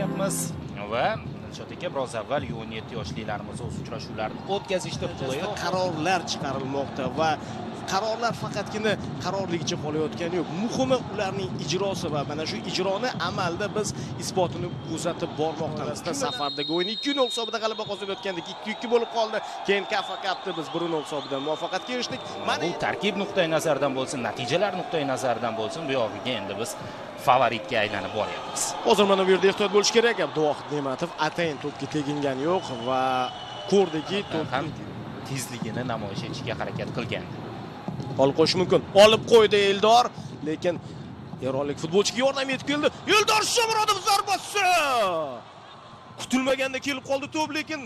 ko'rsatyapmiz va Dilshod aka biroz avval U17 yoshlilarimiz o'z uchrashuvlarini o'tkazishda play-off qarorlar chiqarilmoqda va qarorlar faqatgina qarorligicha qolayotgani yo'q. Muhimi ularning ijrosi va mana shu ijroni amalda biz isbotini kuzatib bormoqdamiz. Safardagi o'yin 2-0 hisobida g'alaba qozonayotgandik, 2-2 bo'lib qoldi. Keyin Kafa Cup'da biz 1-0 hisobida muvaffaqiyatga erishdik. Mana bu tarkib nuqtai nazaridan bo'lsin, natijalar nuqtai nazaridan bo'lsin, bu yog'iga endi biz favoritga aylanib boryapmiz. Hozir mana bu yerda ehtiyot bo'lish kerak. Abduvohid Ne'matov atayin to'pga tegingani yo'q va ko'rdiki, to'p ham tezligini namoyish etishga harakat qilgan. Olib qo'yish mumkin. Olib qo'ydi Eldor, lekin eronlik futbolchiga yordam yetib keldi. Eldor Shomurodov zarbasi! Kutilmaganda kelib qoldi to'p, lekin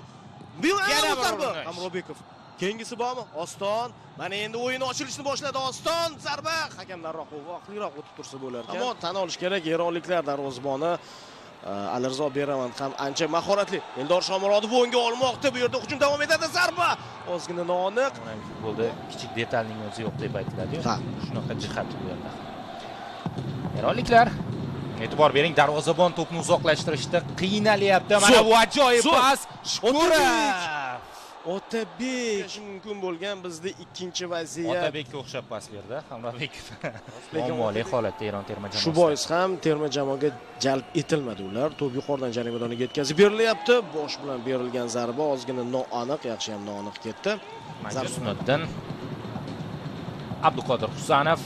yana zarba. Hamrobekov. Keyingisi bormi? Oston. Mana endi o'yin ochilishni boshladi Oston. Zarba. Hakamlarroq vaqtliroq o'tib tursa bo'lar ekan. Ammo tan olish kerak, eronliklar darvozaboni Alirzo Beravand ham ancha mahoratli. Eldor Shomurodov o'yinga olmoqda. Bu yerda hujum davom etadi. Zarba ozgina noaniq. Futbolda kichik detalning o'zi yo'q deb aytiladi-yu. Shunaqa jihat bu yerda. Eronliklar, e'tibor bering, darvozabon to'pni uzoqlashtirishda qiynalyapti. Mana bu ajoyib pas. Shukurov. Otabek mumkin bo'lgan bizda ikkinchi vaziyat. Otabekka o'xshab pas berdi Hamrobekov. Muammoli holatda Eron terma jamoasi. Shu bois ham terma jamoaga jalb etilmadi ular. To'p yuqoridan jarima maydoniga yetkazib berilyapti. Bosh bilan berilgan zarba ozgina noaniq, yaxshi ham noaniq ketdi. Husniddin Abduqodir Husanov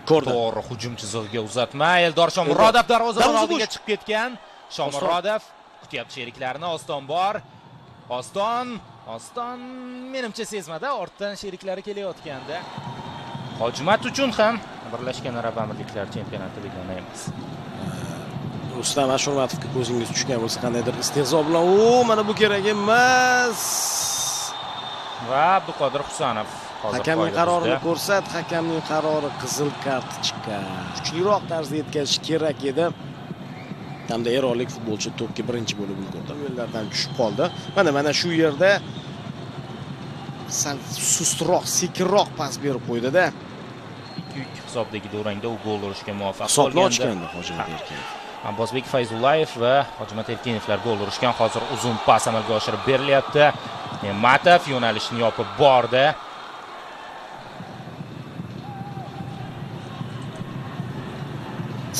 ko'rdi. To'g'ri hujum chizig'iga uzatma. Eldor Shomurodov darvozabon oldiga chiqib ketgan. Shomurodov kutyapti sheriklarini. Oston bor. Oston menimcha sezmadi, ortdan sheriklari kelayotganda. Hojimat uchun ham Birlashgan Arab Amirliklari chempionati begona emas. Rustam Ashurmatovga ko'zingiz tushgan bo'lsa, qandaydir istehzo bilan, "O, mana bu kerak emas." Va Abduqodir Husanov hozir hakamning qarorini ko'rsat, hakamning qarori qizil kartochka. Kuchliroq tarzda yetkazish kerak edi. Hamda eronlik futbolchi to'pga birinchi bo'lib ulgurdi. Yo'llardan tushib qoldi. Mana shu yerda sal sustroq, sekinroq pas berib qo'ydi-da. 2-2 hisobdagi durangda u gol urishga muvaffaq bo'lgandi. Hisobni ochgandi Hojimat Erkinov. Abbosbek Fayzullayev va Hojimat Erkinovlar gol urishgan. Hozir uzun pas amalga oshirib berilyapti. Ne'matov yo'nalishni yopib bordi.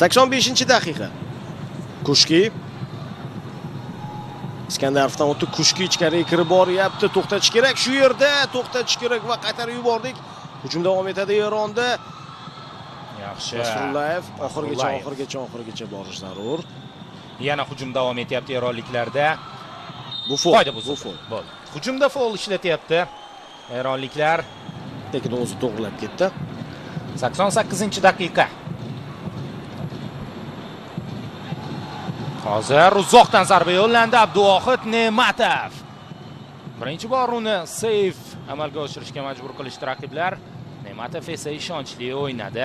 85-daqiqa. Kushki Iskandarovdan o'tdi. Kushki ichkariga kirib boryapti. To'xtatish kerak shu yerda, to'xtatish kerak va qaytarib yubordik. Hujum davom etadi Eronda. Yaxshi. Nasrullayev oxirigacha borish zarur. Yana hujum davom etyapti eronliklarda. Bu fol. Bu fol. Bo'ldi. Hujumda fol ishlatyapti eronliklar. Lekin o'zi to'g'rilab ketdi. 88-daqiqa. Hozir uzoqdan zarba yo'llandi Abduvohid Ne'matov. Birinchi bor uni seyf amalga oshirishga majbur qilishdi raqiblar. Ne'matov esa ishonchli o'ynadi.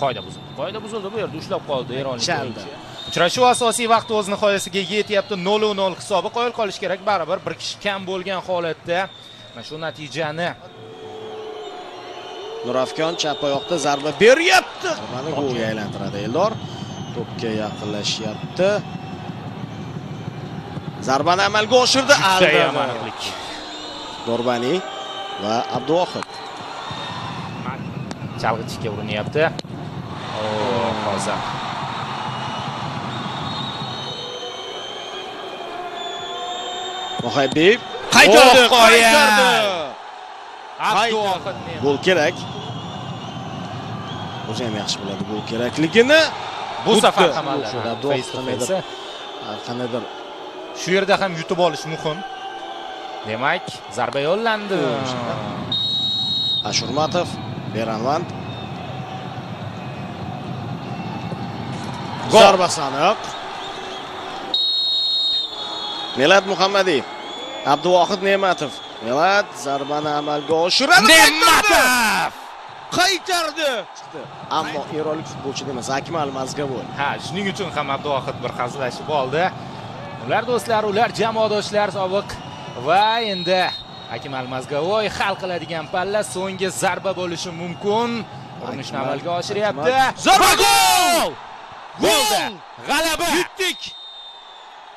Qoida buzildi. Qoida buzildi, bu yerda ushlab qoldi eronlik o'yinchi. Uchrashuv asosiy vaqti o'z nihoyasiga yetyapti. 0-0 hisobi qoyil qolish kerak. Baribir bir kishi kam bo'lgan holatda mana shu natijani Nurafkon chap oyoqda zarba beryapti. Mana golga aylantiradi Eldor. To'pga yaqinlashyapti. Zarbani amalga oshirdi. Aniqlik. Dorbani va Abduvohid. Chalg'itishga urinyapti. Hozir. Muhabbib qaytardi, qaytardi. Abduvohid gol kerak. O'zi ham yaxshi biladi gol kerakligini. Bu safar ham qandaydir shu yerda ham yutib olish muhim. Demak, zarba yo'llandi. Ashurmatov, Beranvand. Zarba aniq. Milad Muhammadiy, Abduvohid Ne'matov. Milad zarbani amalga oshiradi. Ne'matov qaytardi. Chiqdi. Ammo eronlik futbolchi emas, Akmal Mazgavoy. Ha, shuning uchun ham Abduvohid bir hazillashib oldi. Ular do'stlar, ular jamoadoshlar sobiq va endi Akmal Mazgavoy hal qiladigan palla so'nggi zarba bo'lishi mumkin. Urinishni amalga oshiryapti. Zarba gol! Bo'ldi. G'alaba. Yutdik.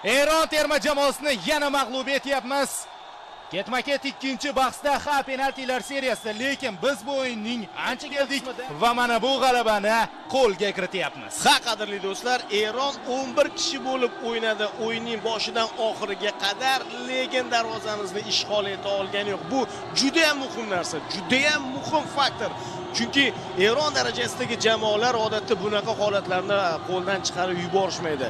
Eron terma jamoasini yana mag'lub etyapmiz. Ketma-ket ikkinchi bahsda ha penaltilar seriyasida, lekin biz bu o'yinning ancha keldik va mana bu g'alabani qo'lga kirityapmiz. Ha, qadrli do'stlar, Eron 11 kishi bo'lib o'ynadi o'yinning boshidan oxiriga qadar, lekin darvozamizni ishg'ol eta olgani yo'q. Bu juda ham muhim narsa, juda ham muhim faktor. Chunki Eron darajasidagi jamoalar odatda bunaqa holatlarni qo'ldan chiqarib yuborishmaydi.